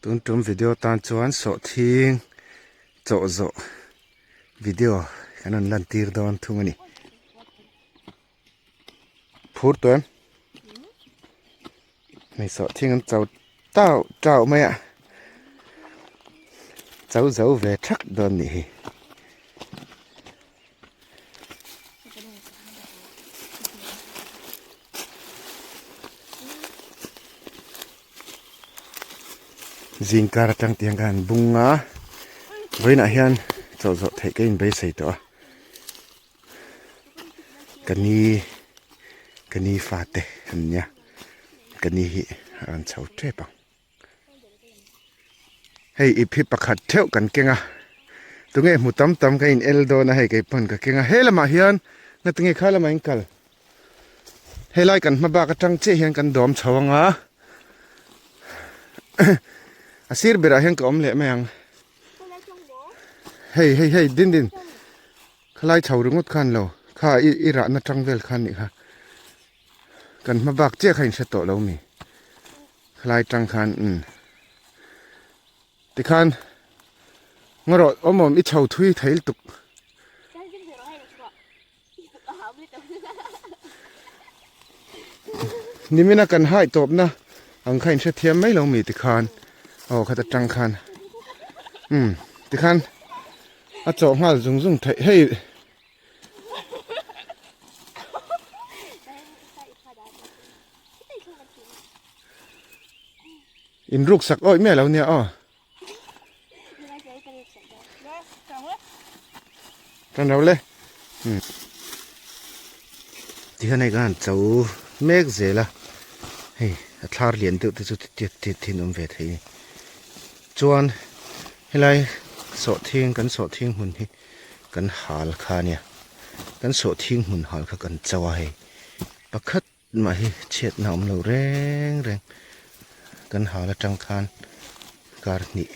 Tun tum video tan chuan sawhthing chawh zawh video kan rawn lan tir dawn thung a ni. Phur tawh em? Hei sawhthing an cho tau tau mai a, cho zo ve thak dawn nih hi. Zingkar atang tiang khan an bung a vawiinah hian chawlh zawh theih ka inbeisei tawh a ka ni ka ni fate an nia ka ni hi a rawn chho tep ang. Hei ip hi pakhat theuh kan keng a tunge hmu tam tam ka in el dawn a hei kei pawn ka keng a he lamah hian ngatinge kha lamah in kal helai kan hma bak atang chiah hian kan dawm chho ang a a sir berah hian ka awm leh mai ang hei hei hei din din khalai chho ringawt khan lo kha i i rahna tang vel khan nih kha kan hma bak chiah kha in hre tawh lo mi. Khalai tang khan umm tikhan ngaw rawh awm awm i chho thui thei lutuk. Nimina kan hai tawpna ang kha in hrethiam mai lo mi tikhan aw khata tang khan umm tikhan a chawh nghal zung zung theih hei. In ruk sak awih miah lo nia aw. Kan ro le. Hmm. Tihian hei kan han cho mek zel a. Hei a thlar lian deuh te chu tiat tiat thin awm ve thei ni. Chuan helai sawhthing kan sawhthing hmun hi kan hal kha nia. Kan sawhthing hmun hal kha kan cho a hei. Pakhat mah hi chhiatna awm lo reng reng kan hal atang khan kar hnih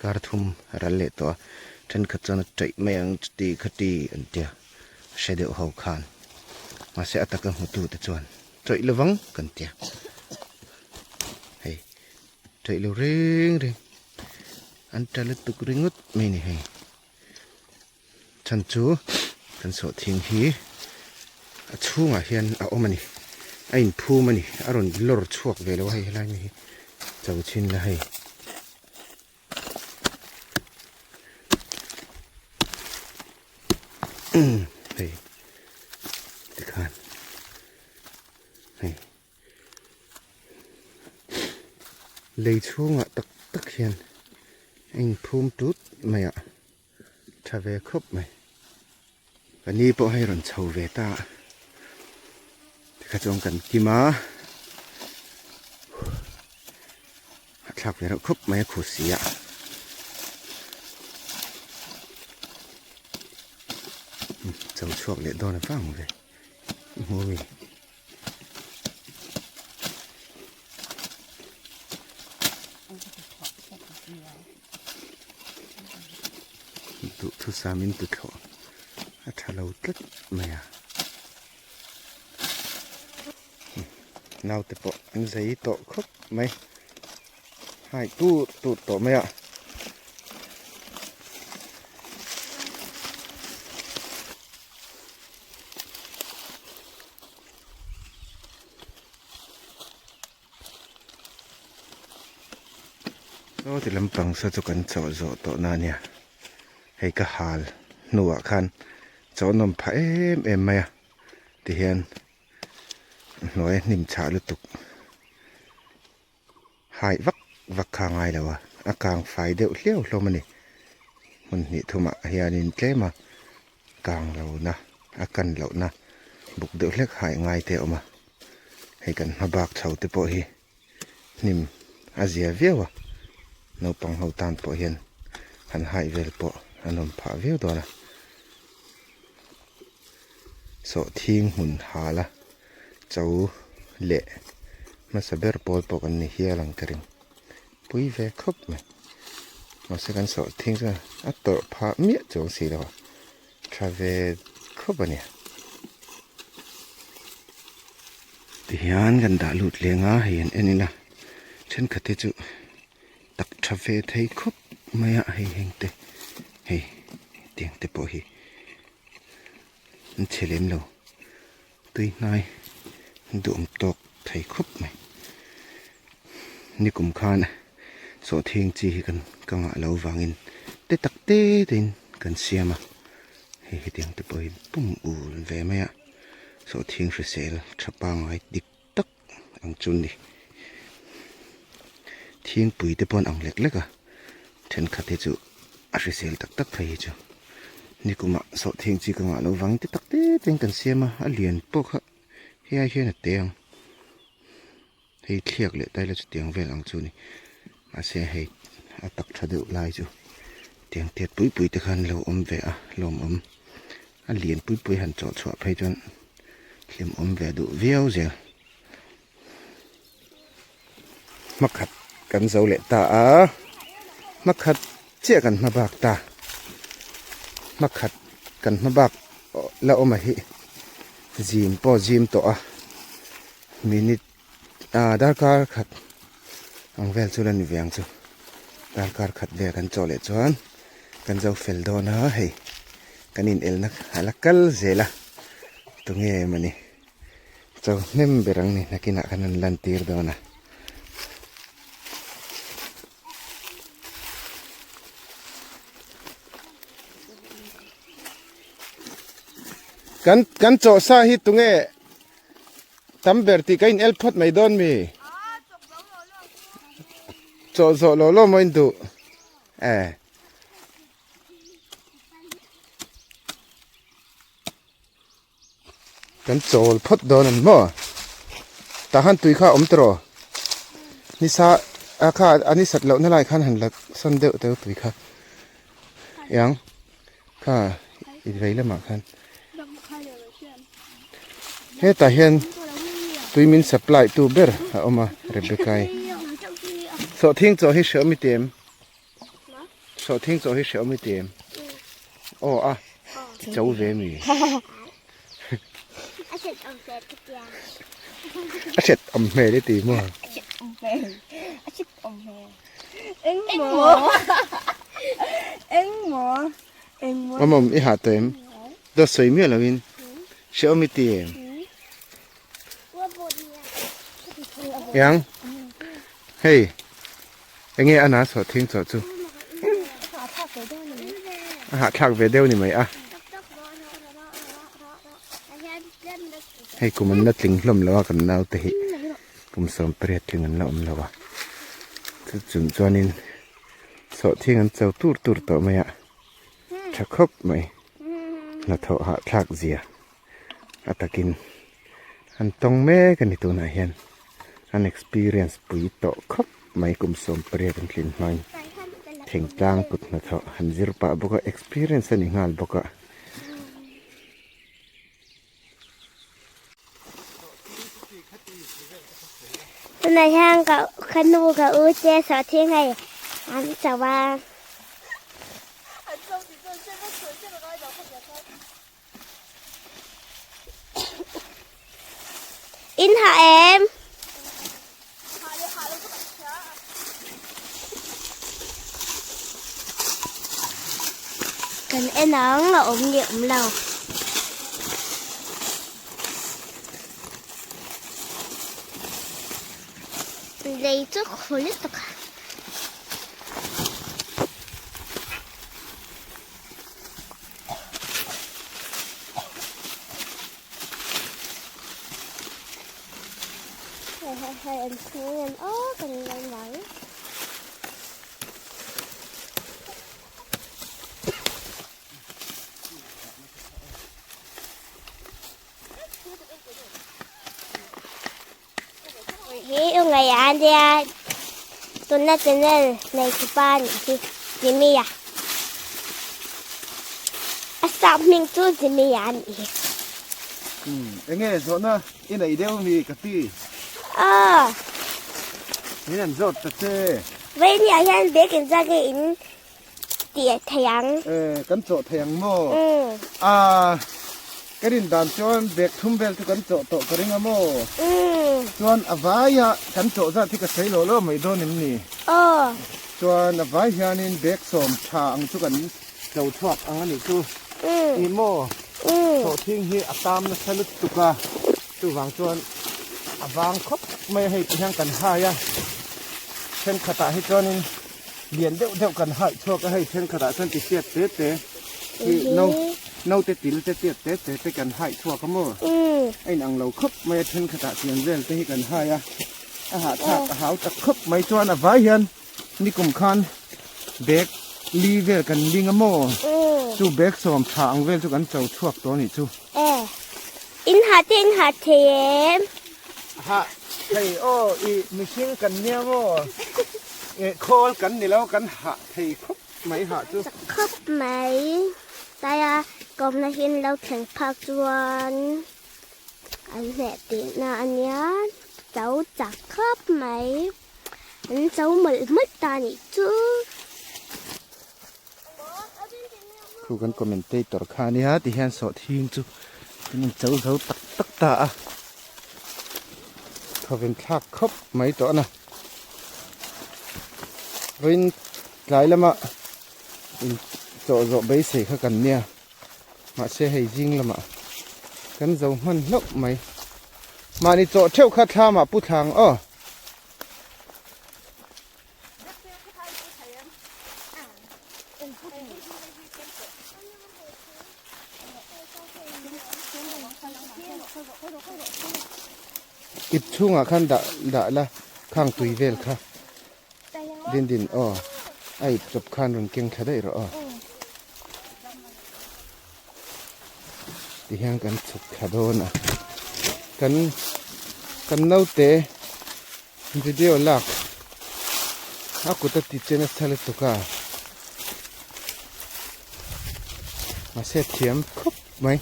kar thum a ral leh tawh a thenkhat chuan a chaih mai ang chuti khati an tia a hre deuh ho khan mahse a taka hmutu te chuan chaih lovang kan tia hei chaih lo reng reng an ta lutuk ringawt mai ni hei. Chhan chu kan sawhthing hi a chhungah hian a awm a ni a inphum a ni a rawn lawr chhuak ve lo a hei helai mi hi cho chhin la hei hei tikhan hei lei chhungah tak tak hian a inphum tut mai a. Tha ve khawp mai. Ka ni pawh hei rawn chho ve ta a. Tikha chuan kan kim a. A thlak ve reuh khawp mai a khusi a. Cho chhuak leh dawn avang ve. I hmu mi. Duhthusam in tuthlawh a tha lo tlat mai a naute pawh an zei tawh khawp mai hai tur tur tawh mai a. Saw ti lampang saw chu kan chawh zawh tawh na ania hei ka hal hnuah khan chawh nawm phah em em mai a tihian hnuai a hnim chhah lutuk haih vak vak kha a ngai lo a a kang fai deuh hliau hlawm a ni hmun hnih thumah hianin tlem a kang lohna a kan lohna buk deuh hlek haih ngai te a awm a hei kan hma bak chho te pawh hi hnim a zia viau a naupang ho tan pawh hian han haih vel pawh a nawm phah viau dawn a sawhthing hmun hal a cho leh hmasa ber pawl pawh kan ni hial ang ka ring pui ve khawp mai mahse kan sawhthing chuan a tawrh phah miah chuang si lo a tha ve khawp a ni. Tihian kan dah lut leng a hei an en ila. Thenkhat te chu tak tha ve thei khawp mai a hei heng te hei tiang te pawh hi an chhe lem lo tui hnai duhawm tawk thei khawp mai nikum khan sawhthing chi hi kan ka ngah lo vangin te tak te tein kan siam a hei hetiang te pawh hi pum ul ve mai a sawhthing hrisel tha pangngai dik tak ang chu ni. Thingpui te pawh an ang lek lek a, thenkhat hi chu a hrisel tak tak phei hi chu nikumah sawhthing chi ka ngah loh vangin te tak te te in kan siam a, a lian pawh kha hei ai hian a te ang. Hei thliak leh taila chu tiang vel ang chu ni. Mahse hei a tak tha deuh lai chu tiang tiat pui pui te khan lo awm ve a lawmawm. A lian pui pui han chawh chhuah phei chuan hlimawm ve duh viau zel. Hmakhat kan zo leh ta a, hmakhat chiah kan hma bak ta. Hmakhat kan hma bak la awm a hi zim pawh zim tawh a minute ah darkar khat ang vel chu la ni ve ang chu darkar khat vel kan chawh leh chuan kan zo fel dawn a hei kan in elna a la kal zel a tunge mawni cho hnem ber ang ni nakinah khan an lan tir dawn a. Kan kan chawh sa hi tunge Tam ber tih ka in el phawt mai dawn mi? Chawh zawh lo lo maw in duh? Eh. Kan chawl phawt dawn an maw? Tah khan tui kha a awm tawh rawh. Nisa a kha a ni sat lohna lai khan han la sawn deuh teu tui kha. Eng kha i vei lamah khan. Hetah hian tui min supply tu ber a awm a Rebecca i sawhthing chaw hi hre awm i ti em sawhthing chaw hi hre awm i ti em aw a cho ve mi a hret awm hmel i ti maw Awm awm i hah tawh em? Dawt sawi miah loin hrehawm i ti em? Yang hei enge a na sawh thing chawh chu a hahthlak ve deuh ni mai a hei kum an la tling hlawm lo a kan naute hi kum 18 tling an la awm lo a chu chung chuanin Sawhthing an cho tur tur tawh mai a, tha khawp mai. Hnathawh hahthlak zia a takin an tawng mek a ni tunah hian an experience pui tawh khawp mai kum 18 an tlin hmain thingtlang kut hnathawh an zir pah bawk a experience a ni nghal bawk a. Tunah hian ka ka nu ka u te sawhthing hei an cho a. In hah em? Kan en ang a awm leh awm lo. Lei chu khaw lutuk a. Hei an chhung em aw kan lo mai. Hi u ngai an dia tuna channel nei tupa nih hi Jimmy a. A sap hming chu Jimmy a nih hi. Enge zawhna i nei deuh mi ka ti. Aw. Min an zawt ta che. Vawiin ah hian bag in zak nge in tih thei ang. Eh kan chawh thei ang maw? Umm. Ah ka rin dan chuan bag thum vel chu kan chawh tawh ka ring a maw? Umm. Chuan a vaia kan chawh zat hi ka sawi lawh lawh mai dawn em ni? Aw. Chuan a vai hianin bag sawm tha ang chu kan tlo chhuak ang a nih chu. Ih maw? Sawhthing hi a tam nasa lutuk a, chuvang chuan a vang khawp mai a hei ti hian kan hai a. Thenkhatah hi chuanin lian deuh deuh kan haih chhuak a, hei thenkhatah chuan ti tiat te te hi no naute til te tiat te te te kan haih chhuak a maw? A inang lo khawp mai a, thenkhatah tiang vel te hi kan hai a. A hahthlak a hau tak khawp mai chuan a vai hian nikum khan bag li vel kan ling a maw? Chu bag sawm tha ang vel chu kan cho chhuak tawh a nih chu. E in ha te in ha thei em? Ha thei aw i mihring kan nia maw? E khawl kan ni lo kan ha thei khawp mai ha chu. Khawp mai taia kawmna hi an lo thleng phak chuan. An hneh tihna a nia, cho chak khawp mai. An cho mawlh mawlh ta nih chu. Khu kan commentator kha a nia ti hian sawhthing chu kan in cho zo tak tak ta a. Thawven thlak khawp mai tawh a na. Vawiin tlai lama in chawh zawh beisei kha kan nia. Mahse hei zing lamah kan zo hman hlauh mai. Mahni chawh theuh kha thlamah pu thlang aw. Ip chhungah khan dah dah la khang tui vel kha. Din din aw a ip chawp khan rawn keng thla daih rawh aw. Tihian kan chhuk thla dawn a kan kan naute video lak a kut a ti che nasa lutuk a mahse thiam khawp mai.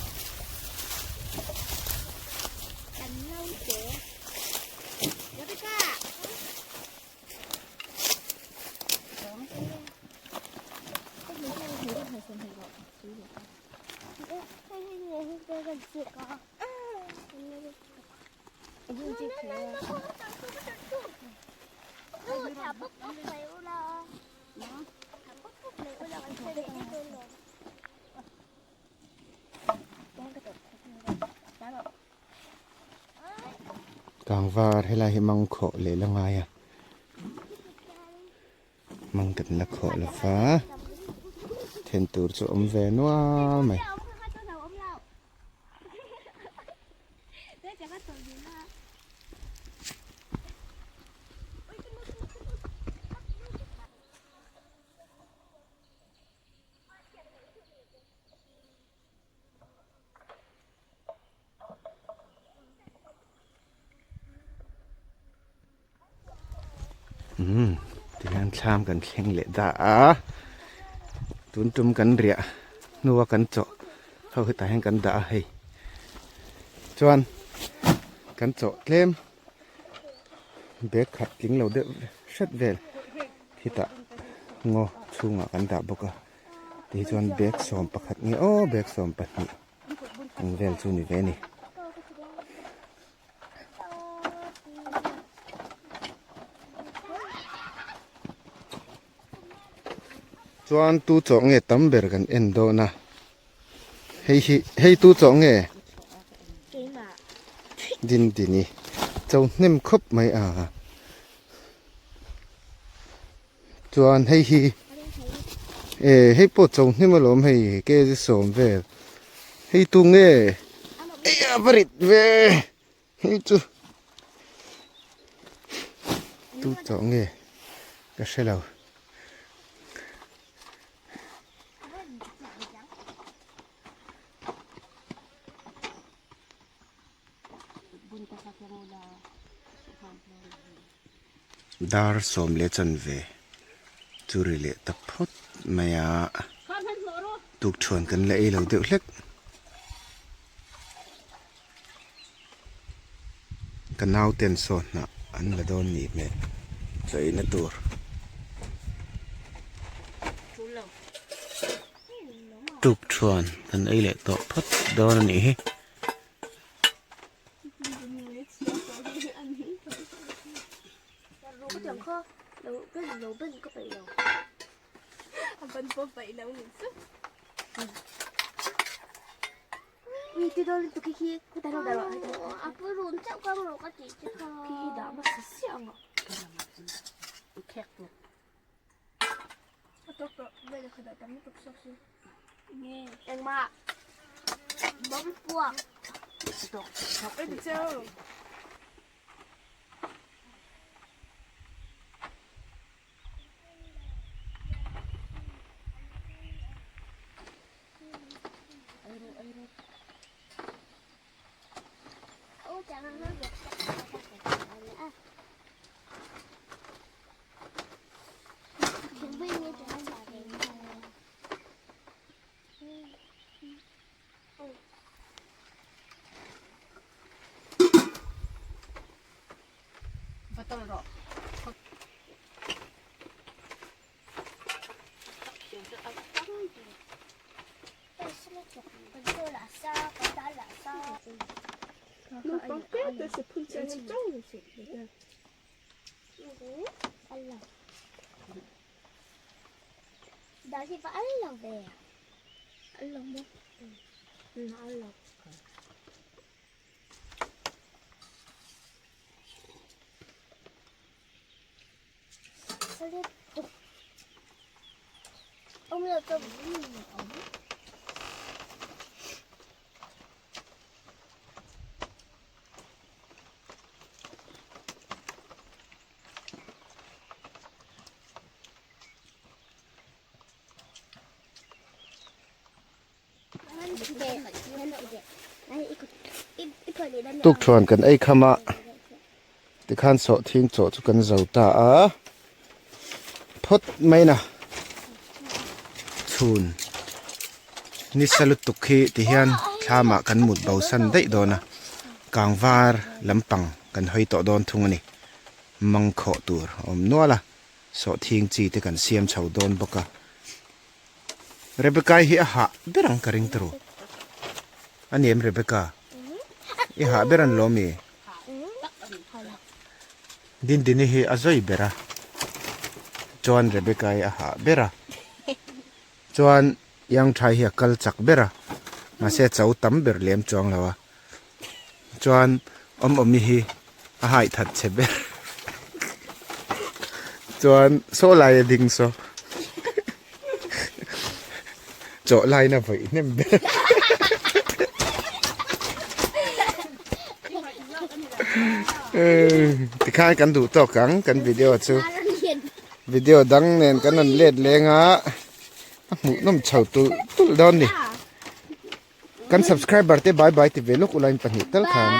Kangvar helai hi mang khawh leh la ngai a mang kan la khawh lo va then tur chu awm ve nual mai. Umm tihian thlam kan thleng leh ta a tun tum kan riah hnua kan chawh ho hetah hian kan dah a hei chuan kan chawh tlem bag khat tling lo deuh hret vel khitah ngaw chhungah kan dah bawk a. Tih chuan bag 11 nge aw bag 12 ang vel chu ni ve a ni. Chuan tu chawh nge tam ber kan en dawn a hei hi hei tu chawh nge din dini cho hnem khawp mai a. Chuan hei hi eh hei pawh cho hnem alawm hei kg sawm vel hei tu nge ei a va rit ve hei chu tu chawh nge ka hre lo. Dar sawm leh chanve chu ri leh ta phawt mai a, tukthuan kan la ei lo deuh hlek. Ka nauten saw hnah an la dawn nih hmel chaw eina tur. Tukthuan kan ei leh tawh phawt dawn a nih hi. Kha lo ben lo ben ka peih lo. A ban pawh peih lo ni chu. Ui ti dawn lutuk khi khi hetah lo dah rawh hetah. A pu run chauh ka rawh ka tih che kha. Khi hi dah hmasa siah ang a. I khek tur. A tawk tawh vel kha dah tam lutuk sawk si. Nge engmah bomb puak. Tawk tawk e ti cheu. Va tawlh rawh. Tukthuan kan ei kham a tikhan sawhthing chaw chu kan zo ta a phawt mai na chhun nisa lutuk hi tihian thlamah kan mut bo san daih dawn a kangvar lampang kan hawi tawh dawn thung a ni mangkhawh tur a awm nual a sawhthing chi te kan siam chho dawn bawk a. Rebecca hi a hah ber ang ka ring tawh a ni em Rebecca i hah ber an lo mi Dindini hi a zawi ber a chuan Rebecca hi a hah ber a chuan Yang Thai hi a kal chak ber a mahse a cho tam ber lem chuang lo a chuan awm awmi hi a haih that che ber chuan saw lai a ding saw chawh laina vawi hnem ber tikhan kan duh tawk ang kan video chu video dang nen kan rawn let leng a a hmuh nawm chho tulh tulh dawn ni. Kan subscriber te bye bye ti ve lawk ula in pahnih tal khan.